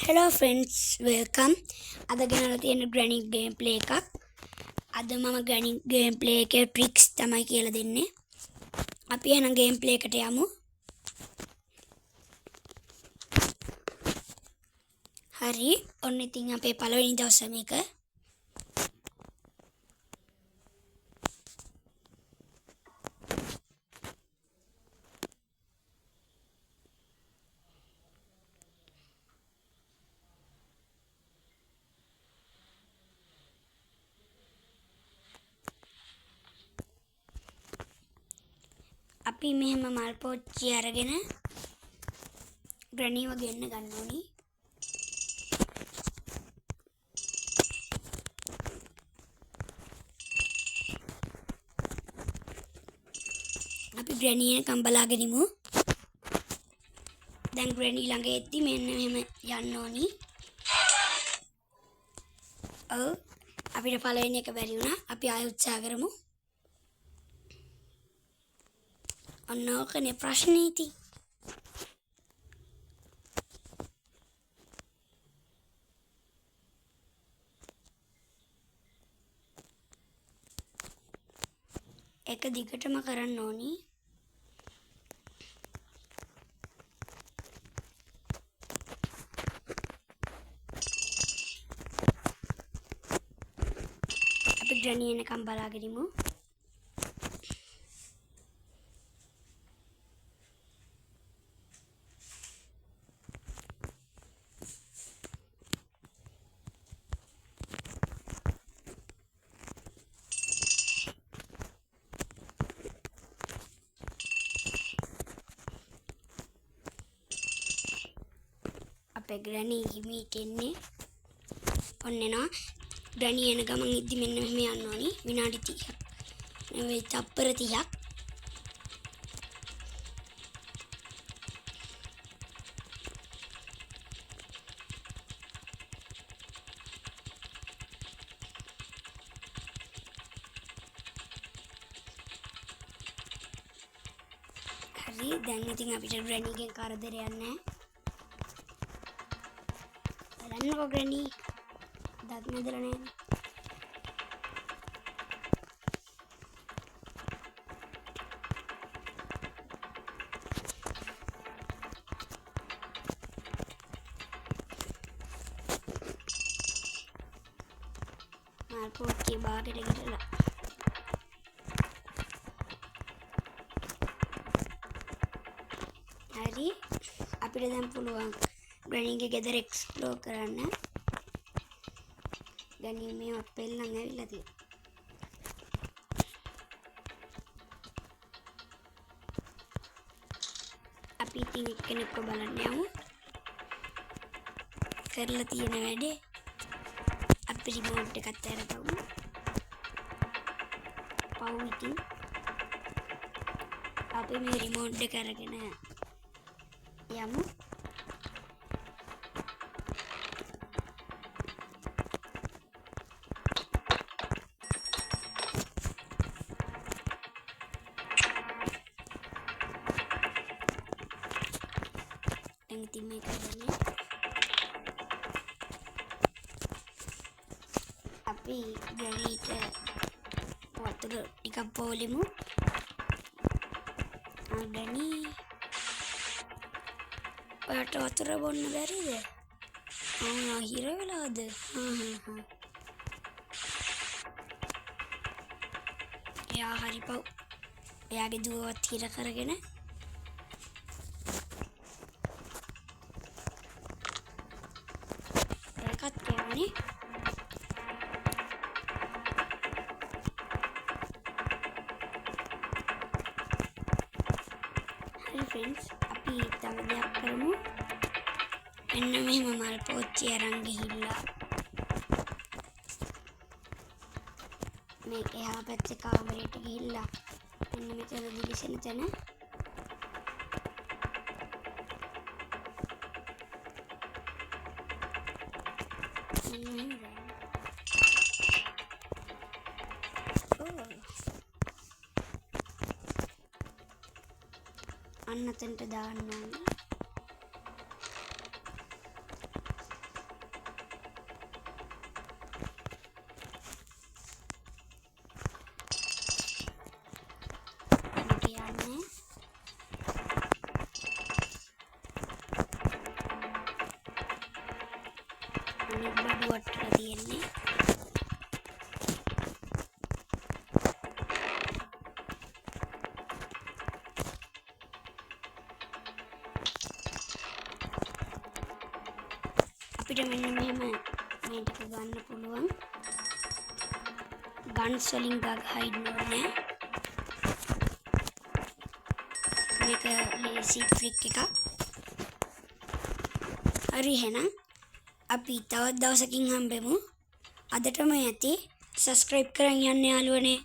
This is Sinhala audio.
Hello friends, welcome. අද ගෙනලා තියෙන Granny gameplay එකක්. අද මම Granny gameplay එකේ tricks තමයි කියලා දෙන්නේ. අපි එහෙනම් gameplay එකට යමු. හරි, ඔන්න ඉතින් අපේ පළවෙනි දවස මේක. අපි මෙහෙම මල් පෝච්චි අරගෙන ග්‍රැනීව ගෙන්න ගන්න ඕනි. අපි ග්‍රැනී එනකම් බලාගෙන ඉමු. දැන් ග්‍රැනී ළඟ එද්දි මෙන්න මෙහෙම යන්න ඕනි. ඔව්, අපිට පළවෙනි එක බැරි වුණා. අපි ආයෙ උත්සාහ කරමු. ඔන්න ඕකනේ ප්‍රශ්නේ ඉතින්. එක දිගටම කරන්න ඕනි. අපි ග්‍රැනි එනකම් බලාගෙන ඉමු. අපේ ග්‍රැනි හිමීට එන්නේ. ඔන්න එනවා. ග්‍රැනි එන ගමන් ඉද්දි මෙන්න මෙහෙම යන්න ඕනි. විනාඩි 30ක් නෙවෙයි තප්පර 30ක්. හරි, දැන් ඉතින් අපිට ග්‍රැනිගෙන් කරදරයක් නැහැ. බලන්නකෝ ග්‍රැනි. දත් මැදලා නෑනේ. මල් පොට්ටිය බාගෙට ගිරලා. හරි, අපිට දැන් පුළුවන් ග්‍රැනිගේ ගෙදර එක්ස්ප්ලෝර් කරන්න. ග්‍රැනි මේවත් පෙල්ලන් ඇවිල්ලා තියෙනවා. අපි ඉතින් එක්කෙනෙක්ව බලන්න යමු. කරලා තියෙන වැඩේ අපි රිමෝට් එකත් අරගමු. පව් ඉතින් අපි මේ රිමෝට් එක අරගෙන යමු. දැන් ඉතින් මේක ගන්න. අපි ග්‍රැනීට වතුර ටිකක් බෝලෙමු. ග්‍රැනී ඔයාට වතුර බොන්න බැරිද? හිර වෙලාද? හා හා. එයා හරි පව්. එයාගේ දුවවත් හිර කරගෙන. ඒකත් කෑවනේ. හරි ෆ්‍රෙන්ඩ්ස්, අපි තව දෙයක් කරමු. මෙන්න මෙහෙම මල් පෝච්චි අරන් ගිහිල්ලා මේක එහා පැත්තේ කාමරේට ගිහිල්ලා මෙන්න මෙතන දිලිසෙන තැන මෙන්න මෙහෙම දාන්න. අන්න තැනට දාන්න ඕනේ. මේ බඩු වට්ටලා තියෙන්නේ. අපිට මෙන්න මෙහෙම මේ ටික ගන්න පුළුවන්. ගන්ස් වලින් ගග හයිඩ් ඕනේ. මේක ලේසි ට්‍රික් එකක්. හරි, එහෙනම් අපි තවත් දවසකින් හම්බෙමු. අදටම ඇති. සබ්ස්ක්‍රයිබ් කරන් යන්න යාළුවනේ.